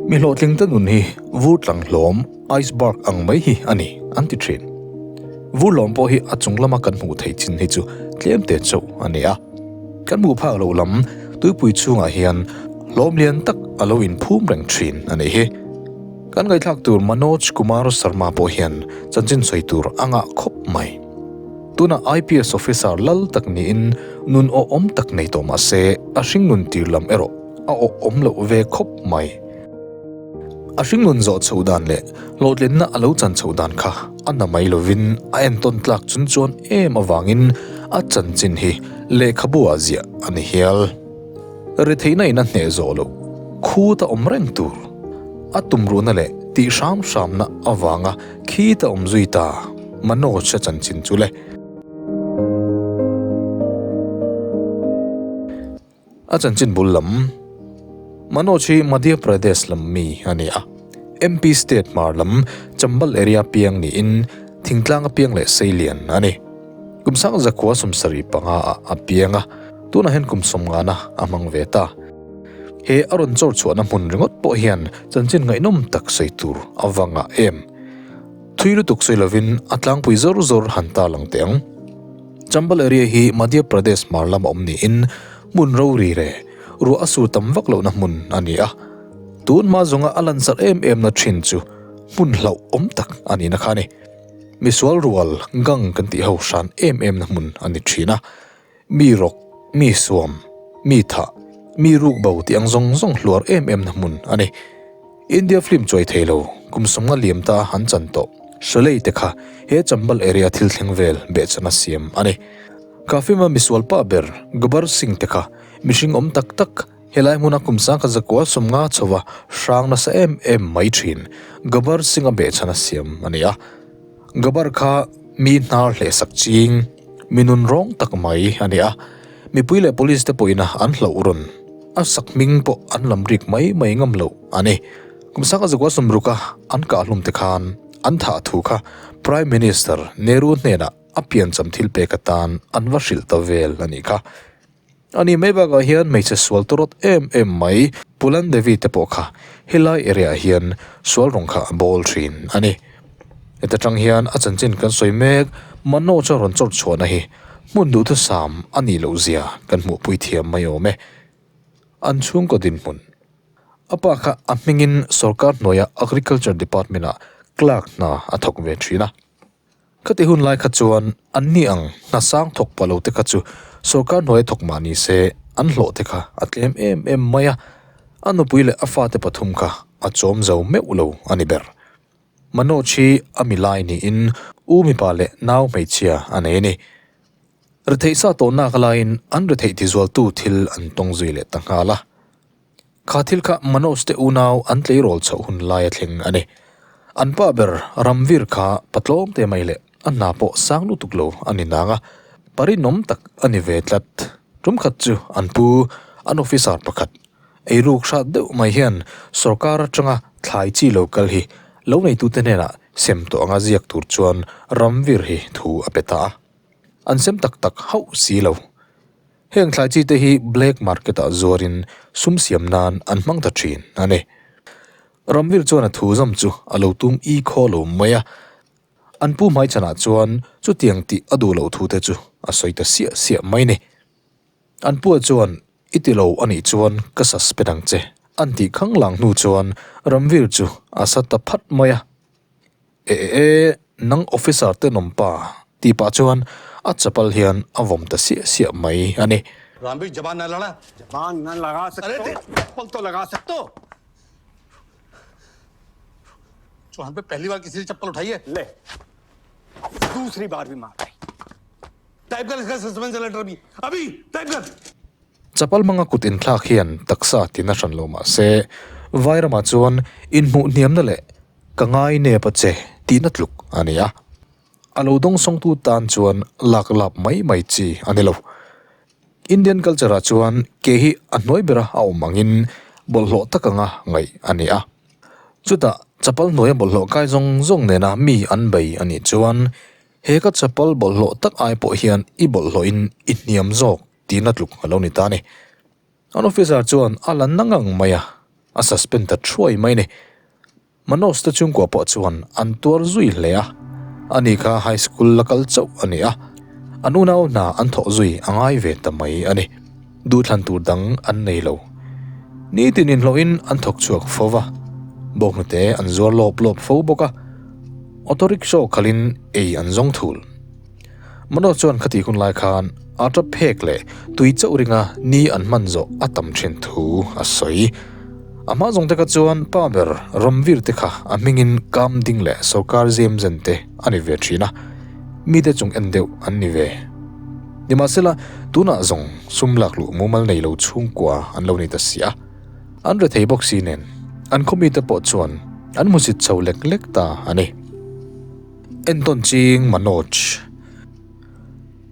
Mi hlawhtlingte nun hi vur tlang hlawm, iceberg, ang mai hi a ni, an ti thin. Vur hlawm pawh hi a chung lama kan hmuh theih chin hi chu tlem te chauh a ni a. Kan hmuh phak loh lam tuipui chhungah hian hlawm lian tak a lo inphum reng thin a nih hi. Kan ngaihthlak tur Manoj Kumar Sharma pawh hian chanchin sawi tur a ngah khawp mai. Tunah IPS officer lal tak niin nun awhawm tak nei tawh mah se a hringnun tir lam erawh a awhawm loh ve khawp mai. A hringnun zawh chhoh dan leh hlawhtlinna a lo chan chhoh dan kha a na mai lovin a entawn tlak chun chuan em avangin a chanchin hi lehkhabu ah ziah a ni hial. Retheihna in a hneh zawh loh khut a awm reng tur a tumruhna leh tih hram hramna avanga khit a awm zui ta Manoj a chanchin chu le. A chanchin bul lam Manoj hi Madhya Pradesh lam mi a ni a, MP state hmar lam Chambal area piang niin thingtlang a piang leh seilian a ni. Kum sang zakhua 75 ah a piang a, tunah hian kum 50 a hmang ve ta. He a rawn chawr chhuahna hmun ringawt pawh hian chanchin ngaihnawm tak sawi tur a va ngah em. Thui lutuk sawi lovin a tlangpui zawr zawr han ta lang teh ang. Chambal area hi Madhya Pradesh hmar lama awm niin hmun rori re ruah a sur tam vak lohna hmun a ni a. Tun hma zawnga a lansarh em em na thin chu hmun hlauhawm tak a nihna kha a ni. Misual rual gang kan tih ho hran em em na hmun a ni thin a, mi rawk, mi suam, mi thah, mi ruk bo tih ang zawng zawng hluar em em na hmun a ni. India film chuai thei lo kum 50 liam ta an chan tawh Sholay te kha he Chambal area thil thleng vel behchhan a siam a ni. Ka film a misual pa ber Gabbar Singh te kha mihring awm tak tak Helai hmuna kum 1950 chhova hrang nasa em em mai thin Gabbar Singh-a behchhan a siam a ni a. Gabbar kha mi hnar hlehsak ching, mi nun rawng tak mai a ni a. Mipui leh police te pawhin an hlauh rawn, a sak hming pawh an lam rik mai mai ngam loh a ni. Kum 1960-a an kahhlum te khan an thah thu kha Prime Minister Nehru hnenah a piancham thil pek atan an va hrilh ta vel a nih kha. A ni mai bakah hian hmeichhe sual tawrawt em em mai Pulan Devi te pawh kha helai area ah hian sual rawng kha a bawl thin a ni. Heta tang hian a chanchin kan sawi mek Manoj a rawn chawr chhuahna hi hmun duhthusam a nih loh zia kan hmuhpui thiam mai awm e. An chhungkaw dinhmun. A pa kha a hmingin sorkar hnuaia Agriculture Department ah clerk hna a thawk ve thin a. Khati hun lai kha chuan an ni ang hna sang thawk pah lo te kha chu sorkar hnuaia thawk mah ni se an hlawh te kha a tlem em em mai a, a nupui leh a fate pathum kha a chawm zo meuh lo a ni ber. Manoj hi a mi lai niin u mipa leh nau hmeichhia a nei a ni. Retheih sa tawhnak laiin an retheih tizualtu thil an tawng zui leh ta nghal a. Kha thil kha Manoj te unau an tleirawl chhoh hun lai a thleng a ni. An pa ber Ramvir kha patlawm te mai leh a hna pawh sang lutuk lo a ni nang a, parinawm tak a ni ve tlat. Tum khat chu an pu, an officer pakhat, eiruk hrat deuh mai hian sorkar atanga thlai chi lo kal hi lo neitute hnenah sem tawh anga ziak tur chuan Ramvir hi thu a pe ta a. An sem tak tak hauh si lo. Heng thlai chi te hi black market ah zuarin sum siam nan an hmang ta thin a ni. Ramvir chuan a thu zawm chu a lo tum i khaw lo mai a, an pu hmaichhanah chuan chutiang tih a duh loh thu te chu a sawi ta siah siah mai ni. An pua chuan i ti lo a nih chuan ka suspend ang che an tih khang lang hnu chuan Ramvir chu a sa ta phat mai a. E e e, nang officer tenawm pa tih pah chuan a chapal hian a vawm ta siah siah mai a ni. Ramvir jaban na lada. Jaban na laga Arey sakto. te chappal to laga sakto. Chauhan pe pehli baar kisi ne chappal uthayi hai. Le doosri baar bhi maar rahi. Type kar iska suspension letter abhi. Abhi type kar. Chapal hmanga kut inthlak hian taksa tina hran lo mah se, vai ramah chuan inhmuh hniamna leh Ka ngai nep a che tihna tluk a ni a, a lo dawngsawngtu tan chuan lak lap mai mai chi a ni lo. Indian culture ah chuan ke hi a hnuai bera a awm angin bawlhhlawh tak anga ngaih a ni a. Chutah chapal hnuaia bawlhhlawh kai zawng zawng nena mi an bei a nih chuan he ka chapal bawlhhlawh tak ai pawh hian i bawlhhlawhin i hniam zawk tihna tluk a lo ni ta a ni. An officer chuan a la na ngang mai a. a suspend ta thuai mai a ni. Manoj te chhungkua pawh chuan an tuar zui hle a, ani kha high school la kal chauh a ni a, an unau hna an thawh zui a ngai ve ta mai a ni. Duhthlan tur dang an nei lo. Nitin inhlawhin an thawk chhuak fo va, bawkhnute an zuar lawp lawp fo bawk a, auto rickshaw khalhin ei an zawng thul. Manoj chuan khati hun lai khan atta phek leh tui chauh ringa ni an hman zawh a tam thin thu a sawi. A hma zawng te kha chuan pa ber Ramvir te kha a hmingin kam ding leh sorkar zem zen te a ni ve thin a, mite chung en deuh an ni ve. Nimahsela, tunah zawng sum lak luh mumal nei lo chhungkua an lo ni ta si a, an rethei bawk si nen an khaw mite pawh chuan an hmusit chho lek lek ta a ni. Entawn ching Manoj.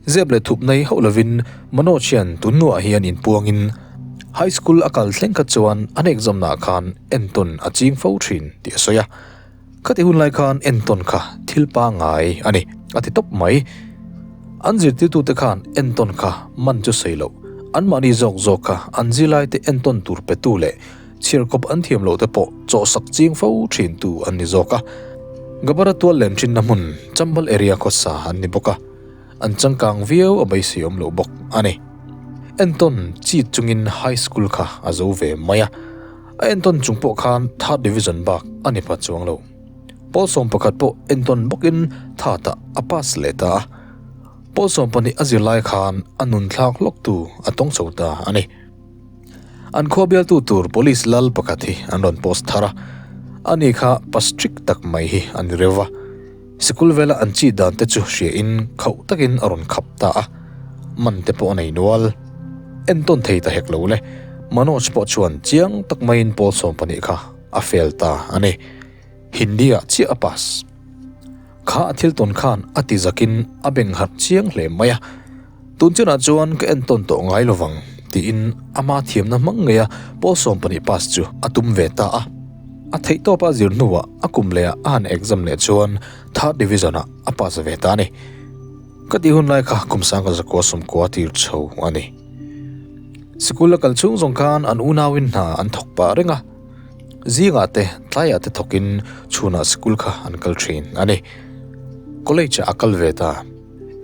Zep leh thup nei hauh lovin Manoj hian tun hnuah hian inpuangin High School a kal thleng kha chuan an exam-naah khan entawn a ching fo thin tih a sawi a. Khati hun lai khan entawn kha thil pangngai a ni a ti tawp mai. An zirtirtute khan entawn kha man chu sawi loh, anmahni zawk zawk kha an zirlaite entawn tur petu leh Chhiarkawp an thiam loh te pawh chawhsak ching fo thin tu an ni zawk a. Gabara tual len thinna hmun Chambal area khawsa an ni bawk a, an changkang viau a beisei awm loh bawk a ni. Entawn chit chungin High School kha a zo ve mai a, a entawn chung pawh khan Third Division bak a ni pha chuang lo. Pawl 11 pawh entawn bawkin Third ah a pass leh ta a. Pawl 12 a zir lai khan a nun thlak hlawk tu a tawng chho ta a ni. An khua bialtu tur police lal pakhat hi an rawn post thar a, ani kha pa strict tak mai hi a ni reuh va. Sikul vela an chi dan te chu hria in khauh takin a rawn khap ta a, man te pawh a nei nual. Entawn thei ta hek lo le, Manoj pawh chuan chiang tak maiin pawl 12 kha a fail ta a ni. Hindi ah chiah a pass. Kha a thil tawn khan a ti zakin a beng harh chiang hle mai a. Tun chinah chuan ka entawn tawh ngai lovang tiin ama thiamna hmang ngeia pawl 12 pass chu a tum ve ta a. A theihtawpa zir hnuah a kum lehah a han exam leh chuan third division ah a pass ve ta a ni. Ka tih hun lai kha kum 1990 tir chho a ni. Sikul a kal chhung zawng khan an unauin hna an thawk pah reng a. Zingah te tlaiah te thawkin chhunah sikul kha an kal thin a ni. College ah a kal ve ta.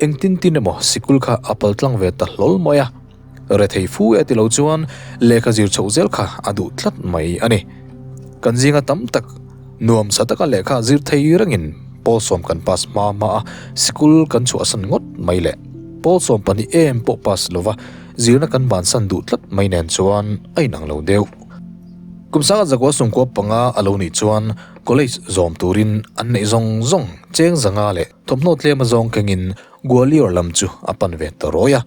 Engtin tin emaw sikul kha a pal tlang ve ta hlawl mai a, rethei fu e ti lo chuan lehkha zir chhoh zel kha a duh tlat mai a ni. Kan zinga tam tak nuam sa taka lehkha zir thei rengin pawl sawm kan pass hma hma a, sikul kan chhuahsan ngawt mai leh pawl 12 em pawh pass lova zirna kan bansan duh tlat mai nen chuan a inang lo deuh. Kum 1995 a lo nih chuan college zawm turin an neih zawng zawng cheng zanga leh Thawmhnaw tlem a zawng kengin Gwalior lam chu a pan ve ta rawi a.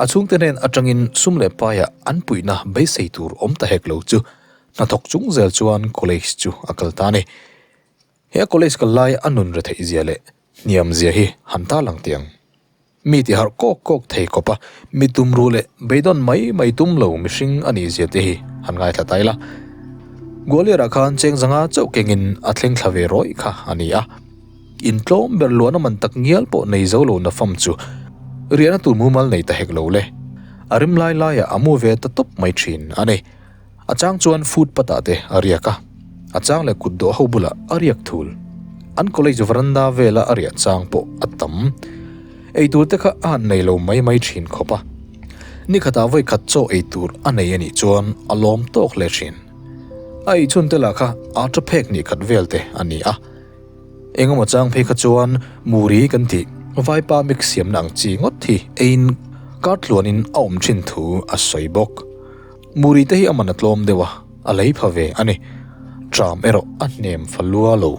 A chhungte hnen atangin sum leh paiah an puihna beisei tur awm ta hek lo chu hnathawk chung zel chuan college chu a kal ta a ni. He a college kal lai a nun retheih zia leh hniam zia hi han tarlang teh ang. Mi ti harh kawk kawk thei khawp a, mi tum ruh leh beidawn mai mai tum lo mihring a nih zia te hi han ngaithla ta ila. Gwalior ah khan cheng zanga chauh kengin a thleng thla ve rawih kha a ni a. In tlawm ber luahna man tak ngial pawh nei zo lo na fam chu riahna tur mumal nei ta hek lo le. A rim lai laiah a mu ve ta tawp mai thin a ni. A chang chuan footpath ah te a riak a, a chang leh kut dawh ho bulah a riak thul. An college veranda vela a riah chang pawh a tam. Eitur te kha a han nei lo mai mai thin khawp a. Nikhatah vawi khat chaw eitur a nei a nih chuan a lawm tawk hle thin. A eichhun te lah kha ata phek nih khat vel te a ni a. Engemaw chang phei kha chuan Muri kan tih vaipa mix siamna ang chi ngawt hi eiin kar tluanin a awm thin thu a sawi bawk. Muri te hi a man a tlawm deuh a, a lei pha ve a ni. Tram erawh a hnem fa lua lo.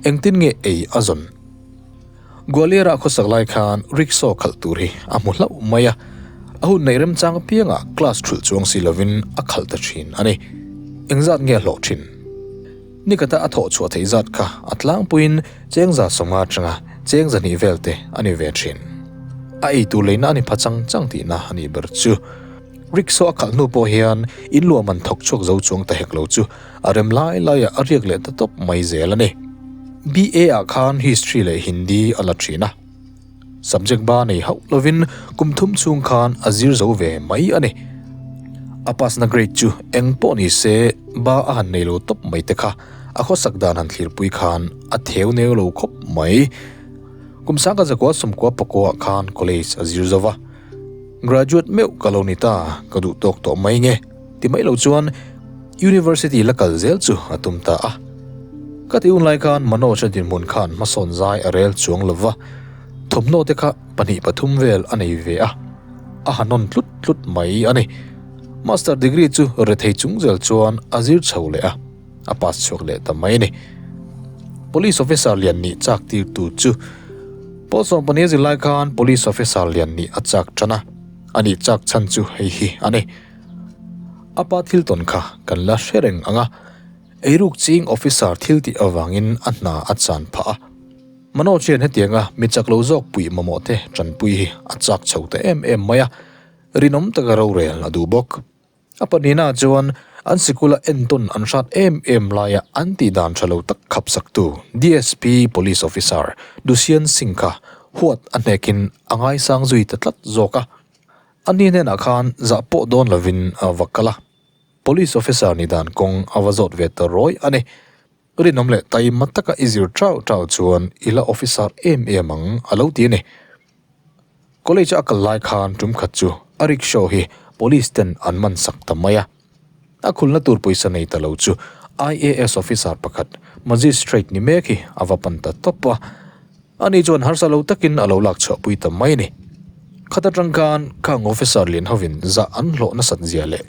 Engtin nge ei a zawn? Gwalior-ah khawsak lai khan rickshaw khalh tur hi a hmu hlauh mai a, a hun neih remchang apiangah class thulh chuang si lovin a khalh ta thin a ni. Engzat nge a hlawh thin? Nikata a thawh chhuah theih zat kha a tlangpuiin cheng 150 atanga cheng 200 vel te a ni ve thin. A eitur leina a ni pha chang chang tihna a nih ber chu. Rickshaw a khalh hnu pawh hian in luah man thawk chhuak zo chuang ta hek lo chu a rem lai laiah a riak leh ta tawp mai zel a ni. BA ah khan History leh Hindi a la thin a. Subject ba nei hauh lovin kum thum chhung khan a zir zo ve mai a ni. A pass na grade chu eng pawh ni se ba a han nei lo tawp mai te kha a khawsak dan han thlirpui khan a theu neu lo khawp mai. Kum sangka zakua sawmkua pakua ah khan college a zir zo va. Graduate meuh ka lo ni ta, ka duh tawk tawh mai nge ti mai lo chuan University la kal zel chu a tum ta a. Ka ti hun lai khan Manoj-a dinhmun khan hmasawn zai a rel chuang lo va, thawmhnaw te kha pahnih pathum vel a nei ve a, a ha nawn tlut tlut mai a ni. Master degree chu rethei chung zel chuan a zir chho leh a, a pass chhuak leh ta mai a ni. Police officer lian nih chak tirtu chu Pawl sawmpahnih a zir lai khan Police officer lian nih a chak tan a, a nih chak chhan chu hei hi a ni. A pa thil tawn kha kan la hre reng ang a, eiruk ching officer thil tih avangin a hna a chan phah a. Manoj hian hetianga mi chak lo zawk puih mamawh te tanpui hi a chak chho ta em em mai a, rinawm taka rorel a duh bawk. A pahnihna chuan an sikula entawn an hrat em em laia an tih dan tha lo tak khapsaktu DSP Police Officer Dushyant Singh kha huat a hnekin a ngaisang zui ta tlat zawk a. A ni hnenah khan zah pawh dawn lovin a va kal a, Police Officer ni dan kawng a va zawt ve ta rawih a ni. Rinawm leh taima taka i zir chau chau chuan i la officer em em ang a lo ti a ni. College a kal lai khan tum khat chu a rickshaw hi police ten an man sak ta mai a. A khulna tur pawisa nei ta lo chu IAS officer pakhat magistrate ni mek hi a va pan ta tawp a. Ani chuan harsa lo takin a lo lak chhuahpui ta mai a ni. Khat atang khan khang officer lian hovin zah an hlawh nasat zia leh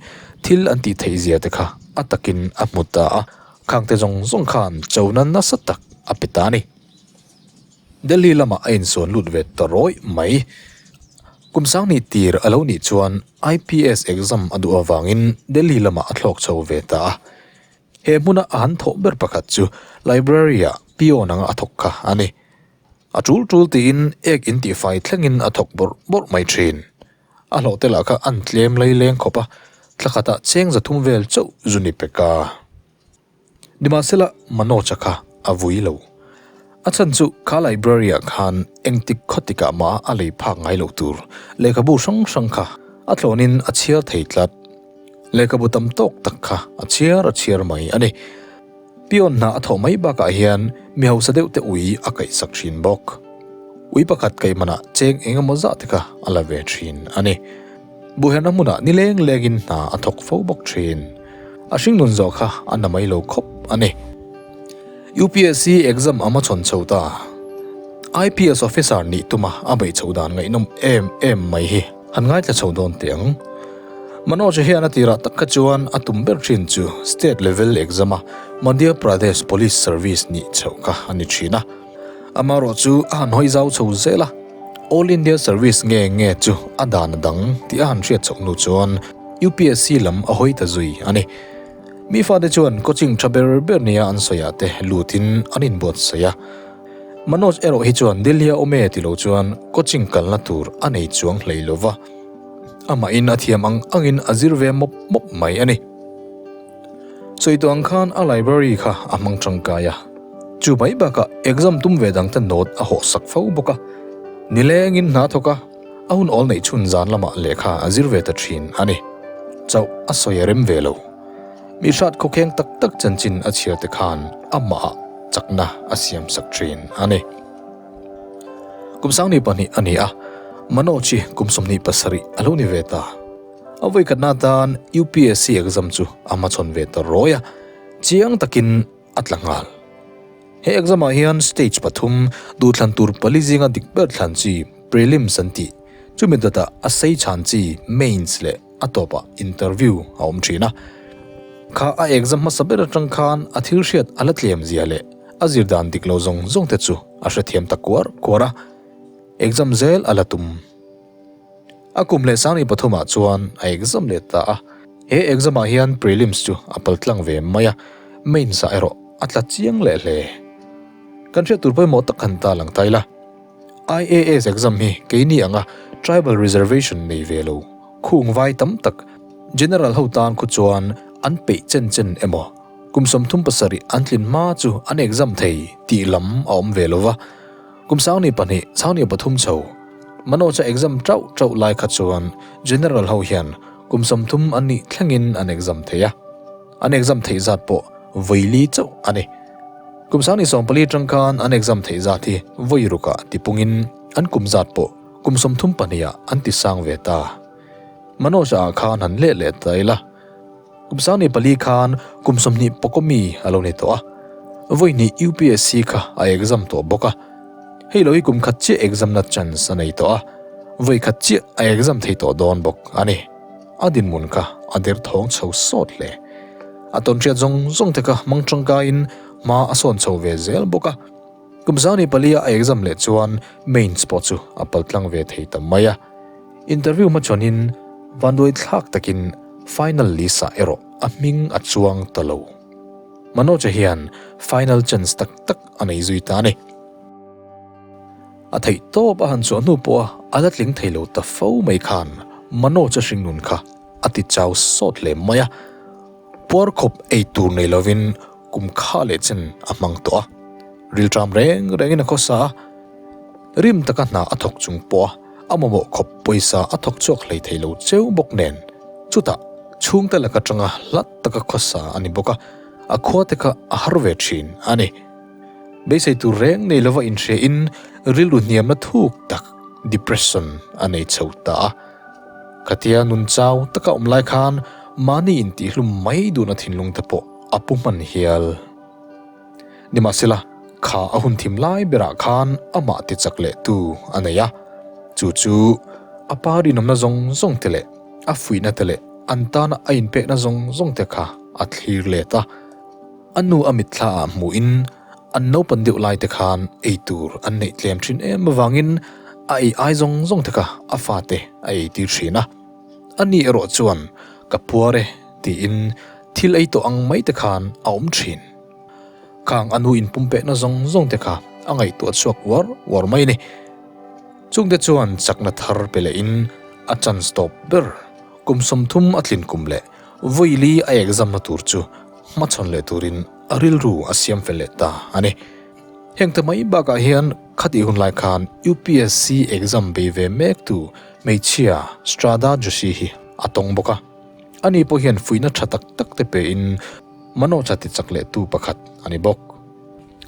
thil an tih theih zia te kha a takin a hmu ta a. Khangte zawng zawng khan chona nasa tak a pe ta a ni. Delhi lamah a insawn lut ve ta rawih mai. Kum sangni tir a lo nih chuan IPS exam a duh avangin Delhi lamah a thlawk chho ve ta a. He hmuna a han thawh ber pakhat chu library-ah peon anga a thawk kha a ni. A tul tul tiin ek intihfai thlengin a thawk bawrh bawrh mai thin. A hlawh te lah kha an tlem lei leng khawp a, thla khatah cheng zathum vel chauh zu ni pek a. Nimahsela Manoj-a kha a vui lo. A chhan chu kha library-ah khan engtik khawtikah mah a lei phak ngai loh tur lehkhabu hrang hrang kha a thlawnin a chhiar thei tlat. Lehkhabu tam tawk tak kha a chhiar a chhiar mai a ni. Peon hna a thawh mai bakah hian mi hausa deuh te ui a kaihsak thin bawk. Ui pakhat kaih manah cheng eng emaw zah te kha a la ve thin a ni. Buhherna hmunah ni leng lengin hna a thawk fo bawk thin. A hringnun zawh kha a na mai lo khawp a ni. UPSC exam a hmachhawn chho ta. IPS officer nih tuma a beih chho dan ngaihnawm em em mai hi han ngaithla chho dawn teh ang. Manoj hian a tirah tak kha chuan a tum ber thin chu state level exam a Madhya Pradesh Police Service nih chhoh kha a ni thin a. Amaherawh chu a han hawi zau chho zel a, All India Service nge nge chu a dan a dang tih a han hriat chhoh hnu chuan UPSC lam a hawi ta zui a ni. Mi fate chuan coaching tha ber ber nia an sawiah te lutin an inbuatsaih a. Manoj erawh hi chuan Delhi a awm e ti lo chuan coaching kalna tur a nei chuang hlei lo va. Amahin a thiam ang angin a zir ve mawp mawp mai a ni. Sawi tawh ang khan a library kha a hmang tangkai a. Chu mai bakah exam tum ve dangte note a hawh sak fo bawk a. Nilengin hna thawk a, a hun awl neih chhun zan lamah lehkha a zir ve ta thin a ni. Chauh a sawi a rem ve lo. Mi hrat khawkheng tak tak chanchin a chhiar te khan amahah chakna a siam sak thin a ni. Kum sangni pahnih a ni a, Manoj hi kum 27 a lo ni ve ta. A vawikhatna atan UPSC exam chu a hmachhawn ve ta rawi a, chiang takin a tla nghal. He exam ah hian stage pathum duhthlan tur pali zinga dik ber thlan chi prelims an tih, chumi dawtah a sei chhan chi mains leh a tawpah interview a awm thin a. Kha a exam hmasa ber atang khan a thil hriat a la tlem zia leh a zir dan dik lo zawng zawng te chu a hrethiam ta kuar kuar a, exam zel a la tum. A kum leh sangni pathumah chuan a exam leh ta a, he exam ah hian prelims chu a pal tlang ve mai a, mains ah erawh a tla chiang leh hle. Kan hriat tur pawimawh tak han ta lang ta ila. IAS exam hi keini anga tribal reservation nei ve lo, khung vai tam tak general ho tan khu chuan an peih chen chen emaw kum 37 an tlin hma chu an exam thei tih lam a awm ve lova. Kum sangni pahnih, sangni pathum chho, Manoj-a exam tauh tauh lai kha chuan General ho hian Kum 30 an nih thlengin an exam thei a, an exam theih zat pawh vawi li chauh a ni. Kum 24 atang khan an exam theih zat hi vawi rukah tipungin an kum zat pawh kum 32 ah an ti sang ve ta. Manoj-a ah khan han leh leh ta ila, kum 24 khan kum 20 pawkaw mi a lo ni tawh a, vawi hnih UPSC kha a exam tawh bawk a. Hei lo hi kum khat chiah exam na chance a nei tawh a, vawi khat chiah a exam thei tawh dawn bawk a ni. A dinhmun kha a der thawng chho sawt hle. A tawnhriat zawng zawng te kha hmang tangkaiin hma a sawn chho ve zel bawk a. Kum 24 a a exam leh chuan mains pawh chu a pal tlang ve thei ta mai a. Interview hmachhawnin vanduai thlak takin final list ah erawh a hming a chuang ta lo. Manoj-a hian final chance tak tak a nei zui ta a ni. A theih tawp a han chhuah hnu pawha a la tling thei lo ta fo mai khan Manoj-a hringnun kha a ti chau sawt hle mai a. Puar khawp ei tur nei lovin kum kha leh chen a hmang tawh a. Rilṭam reng rengin a khawsa a, rim taka hna a thawk chung pawha a mamawh khawp pawisa a thawk chhuak hlei thei lo cheu bawk nen chutah chhungte laka tanga hlat taka khawsa a ni bawk a, a khua te kha a har ve thin a ni. Beisei tur reng nei lova inhriain rilru hniamna thuk tak, depression, a nei chho ta a. Khatia nun chau taka awm lai khan mahni intihhlum mai duhna thinlung te pawh a pu hman hial. Nimahsela, kha a hun thim lai berah khan amah ti chak leh tu a nei a, chu chu a pa rinawmna zawng zawng te leh a fuihna te leh an tana a inpekna zawng zawng te kha a thlir let a. A nu a mitthla ah hmuhin an naupan deuh lai te khan ei tur an neih tlem thin em avangin a ei ai zawng zawng te kha a fate a ei tir thin a. A ni erawh chuan ka puar e tiin thil ei tawh ang mai te khan a awm thin. Khang a nu inpumpehna zawng zawng te kha a ngaihtuah chhuak uar uar mai a ni. Chungte chuan chakna thar pe lehin a chance tawp ber kum 30 a tlin kum leh vawi li a exam na tur chu hmachhawn leh turin a rilru a siam fel leh ta a ni. Heng te mai bakah hian khatih hun lai khan UPSC exam bei ve mek tu hmeichhia Strada Joshi hi a tawng bawk a. Ani pawh hian fuihna tha tak tak te pein Manoj-a ti chak leh tu pakhat a ni bawk.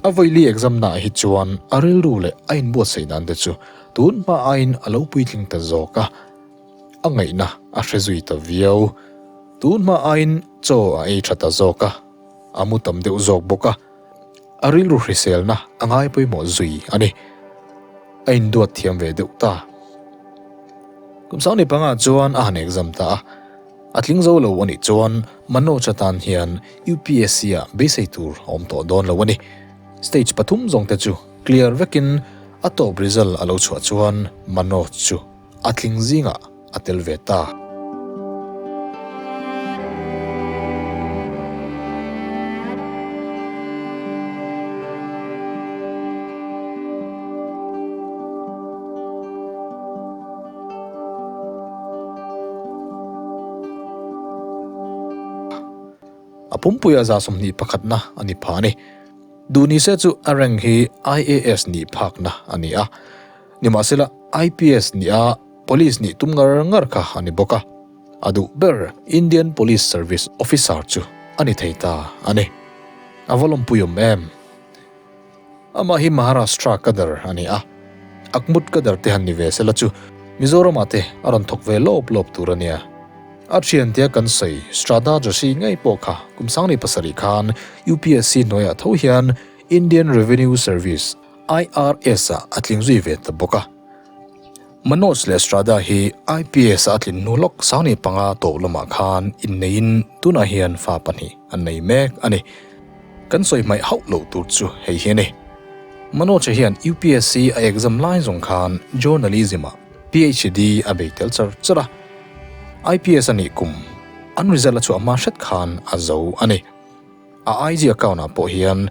A vawili exam naah hi chuan a rilru leh a inbuatsaih dan te chu tun hma aiin a lo puitling ta zawk a, a ngaihna a hre zui ta viau. Tun hma aiin chaw a ei tha ta zawk a, a mu tam deuh zawk bawk a, a rilru hriselna a ngai pawimawh zui a ni. A induat thiam ve deuh ta. Kum 25 ah chuan a han exam ta a, a tling zo lo a nih chuan Manoj atan hian UPSC ah beisei tur a awm tawh dawn lo a ni. Stage pathum zawng te chu clear vekin a tawp result a lo chhuah chuan Manoj chu a tling zingah a tel ve ta. A pumpuia 21 na a ni pha a ni. Duh ni se chu a rank hi IAS nih phakna a ni a. Nimahsela IPS nia Police nih tum ngar ngar kha a ni bawk a, a duh ber Indian Police Service Officer chu a ni thei ta a ni. A va lawmpui awm em? Amah hi Maharashtra cadre a ni a, Akmut cadre te han ni ve sela chu Mizoramah te a rawn thawk ve lawp lawp tur a nia. A thiantea kan sawi Shraddha Joshi ngei pawh kha kum 27 khan UPSC hnuaiah tho hian Indian Revenue Service, IRS ah a tling zui ve ta bawk a. Manoj leh Shraddha hi IPS a tlin hnu lawk 25 tawh lamah khan inneiin tunah hian fa pahnih an nei mek a ni. Kan sawi hmaih hauh loh tur chu hei hi a ni. Manoj-a hian UPSC a exam lai zawng khan Journalism ah PhD a bei tel char char a. IPS a nih kum an result a chhuah hma hret khan a zo a ni. A IG account ah pawh hian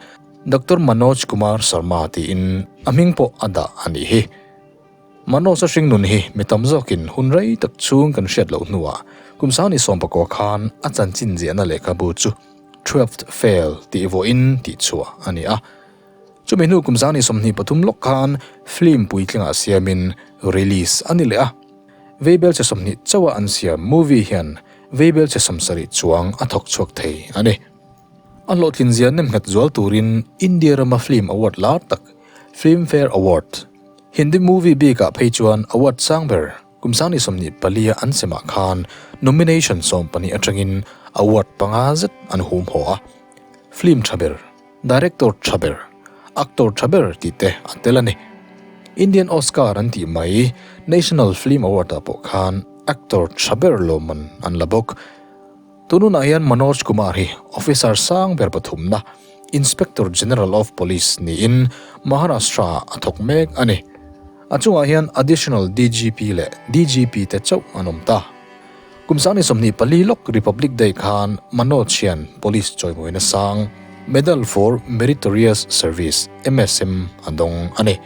Doctor Manoj Kumar Sharma tiin a hming pawh a dah a nih hi. Manoj a hringnun hi mi tam zawkin hun rei tak chhung kan hriat loh hnuah kum 29 khan a chanchin ziahna lehkhabu chu Twelfth Fail tih vawiin tihchhuah a ni a. Chumi hnu kum 23 lawk khan film puitlingah siamin release a ni leh a. Veibelchhe 20 chauha an siam movie hian veibelchhe 70 chuang a thawk chhuak thei a ni. A hlawhtlin zia nemnghet zual turin India rama film award lar tak Filmfare Award, Hindi movie bikah phei chuan award sang ber kum 2024 a an semah khan nomination 12 atangin award panga zet an hum haw a. Film tha ber, director tha ber, actor tha ber tih te a tel a ni. Indian Oscar an tih mai National Film Award ah pawh khan actor tha ber lawmman an la bawk. Tununah hian Manoj Kumar hi officer sang ber pathumna, Inspector General of Police niin Maharashtra ah a thawk mek a ni. A chungah hian Additional DGP leh DGP te chauh an awm ta. Kum 24 lawk Republic Day khan Manoj hian Police chawimawina sang, Medal for Meritorious Service, MSM, a dawng a ni.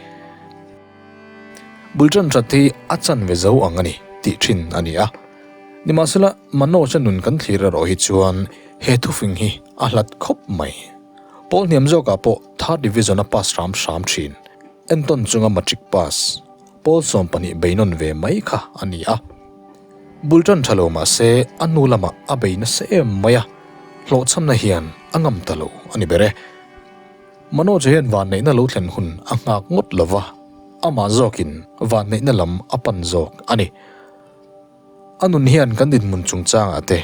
Bul tan that hi a chanve zo ang a ni tih thin a ni a. Nimahsela, Manoj-a nun kan thlir erawh hi chuan he thufing hi a hlat khawp mai. Pawl hniam zawkah pawh Third Division a pass hram hram thin. Entawn chunga Matric pass, pawl 12 beinawn ve mai kha a ni a. Bul tan tha lo mahse a hnu lamah a bei nasa em mai a, hlawhchhamna hian a ngam ta lo a ni ber e. Manoj hian vanneihna lo thlen hun a nghak ngawt lo va, amah zawkin vanneihna lam a pan zawk a ni. A nun hian kan dinhmun chungchangah te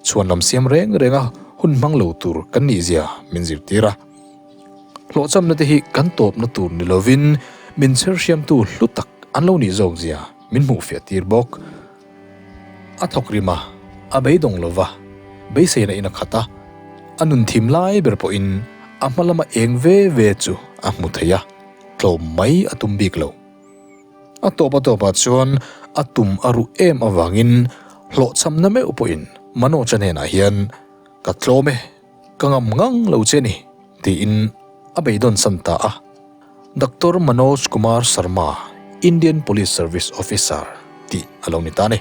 chhuan lam siam reng renga hun hmang lo tur kan nihzia min zirtir a. Hlawhchamna te hi kan tawpna tur ni lovin min chherhriamtu hlu tak an lo nih zawkzia min hmuhfiah tir bawk. A thawk rim a, a beidawng lo va, beiseina in a khat a, a nun thim lai ber pawhin a hma lama eng ve ve chu a hmu thei a, tlawm mai a tum bik lo. A tawp a tawpah chuan a tum a ruh em avangin hlawhchhamna meuh pawhin Manoj-a hnenah hian, Ka tlawm e, ka ngam ngang lo che ni, tiin a beidawn san ta a. Doctor Manoj Kumar Sharma, Indian Police Service Officer tih a lo ni ta a ni.